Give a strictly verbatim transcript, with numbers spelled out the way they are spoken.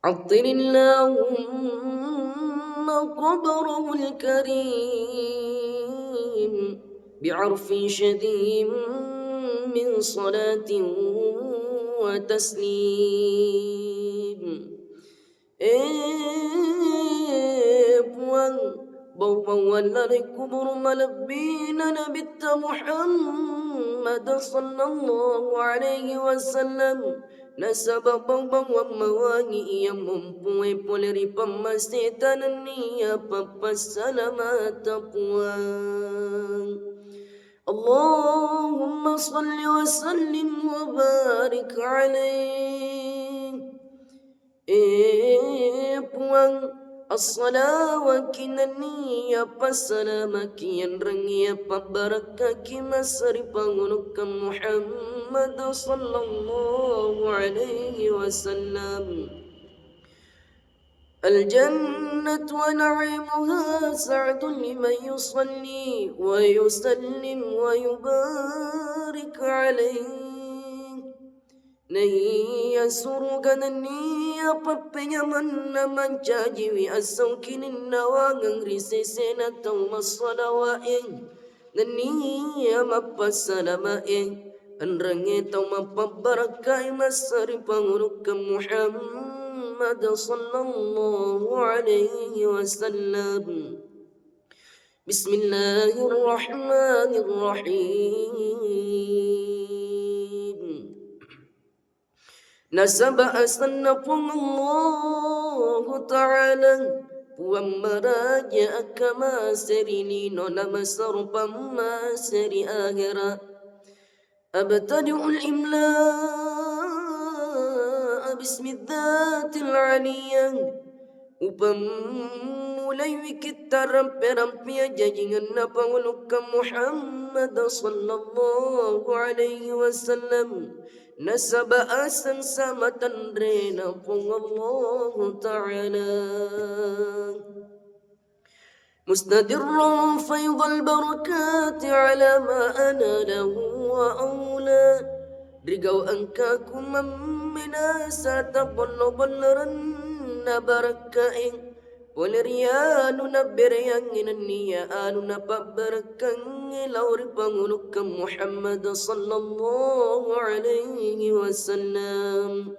عطر اللهم قبره الكريم بعرف شذي من صلاة وتسليم. Eh, Puang, bau-bauang lao ri kuburu malebbina Nabitta Muhammad sallallahu alaihi wasallam, nasaba bau-bauang mawangi iya mompoe pole ri pammaseta nenniya pappassalamata Puang. اللهم صل وسلم وبارك عليه. Eh, Puang, assalawaki nenniya passalamaki, enrengngi iya pabbarakkaki massari pangulukkang Muhammad sallallahu alaihi wasallam. الجنة ونعيمها سعد لمن يصلي ويسلم ويبارك عليه. Naiya suruga nenniya pappenyamanna mancajiwi assau kininnawangeng ri sesena tau massalawa'e, nenniya mappassalamae, enrengnge tau mappabbarakkai massari pangulukkang Muhammad sallallahu alaihi wasallam. بسم الله الرحمن الرحيم. Nasaba asenna Puang Allahu Ta'ala, Puang maraja akkamase ri lino, namasero pammase ri ahera. أبتدئ الإملاء باسم الذات العلية. Upammulaiwi kitta rampe-rampea jajingenna pangulukkang Muhammad sallallahu alaihi wasallam, nasaba aseng sama tanrena Puang Allahu Ta'ala. مستدرا فيض البركات على ما أناله وأولى. Rigau engkaku mamminasa tabollo-bollorenna barakkae, pole ri anu nabbereangngi nenniya anu napabbarakkangngi lao ri pangulukkang Muhammad sallallahu alaihi wasallam.